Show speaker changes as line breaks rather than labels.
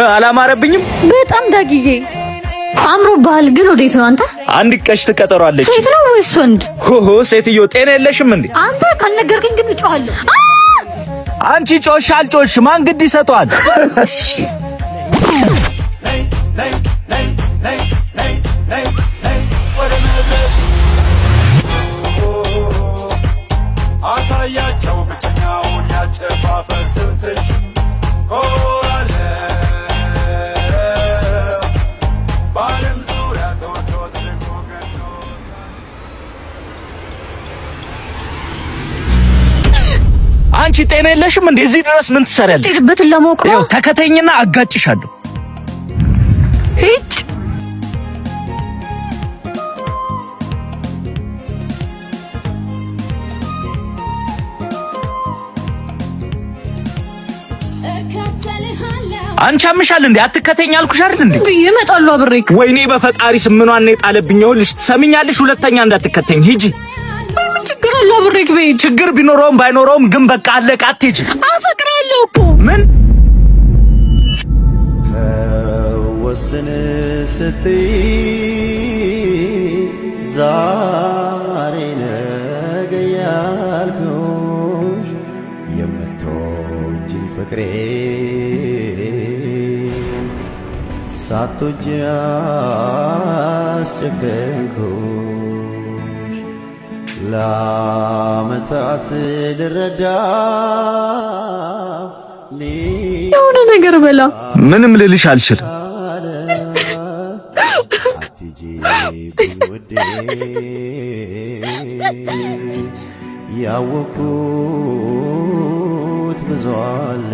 አላማረብኝም?
በጣም ዳጊዬ አምሮብሃል። ግን ወዴት ነው አንተ?
አንድ ቀሽት ቀጠሮ አለች።
ሴት ነው ወይስ ወንድ?
ሆሆ ሴትዮ ጤና የለሽም እንዴ?
አንተ ካልነገርከኝ ግን እጮሃለሁ።
አንቺ ጮሽ አልጮሽ ማን ግድ ይሰጠዋል?
አሳያቸው ብቸኛውን ያጨፋፈር ስልትሽ ኮራለው በዓለም ዙሪያ ተወዶ ተደንቆ ገኖ።
አንቺ ጤና የለሽም እንዴ? እዚህ ድረስ ምን ትሰሪያለሽ?
ሄድበትን ለማወቅ ነው።
ይኸው ተከተኝና አጋጭሻለሁ።
ሂድ።
አንቺ አምሻል እንዴ? አትከተኝ አልኩሽ አይደል እንዴ?
ብዬ እመጣለሁ አብሬክ።
ወይኔ በፈጣሪ ስምኗን ነው የጣለብኝ። ይኸውልሽ ትሰሚኛለሽ? ሁለተኛ እንዳትከተኝ ሂጂ።
ምን ችግር አለው አብሬክ ብሄድ?
ችግር ቢኖረውም ባይኖረውም ግን በቃ አለቀ። አትሄጂም።
አፈቅርሃለሁ እኮ።
ምን?
ተወስን ስትይ ዛሬ ነገ ያልኩሽ የምትወጂኝ ፍቅሬ ሳትወጂ አስጨከንኩሽ ለዓመታት ልረዳ።
የሆነ ነገር በላ።
ምንም ልልሽ አልችልም።
አትጂብኝ ውዴ ያወኩት ብዙ አለ።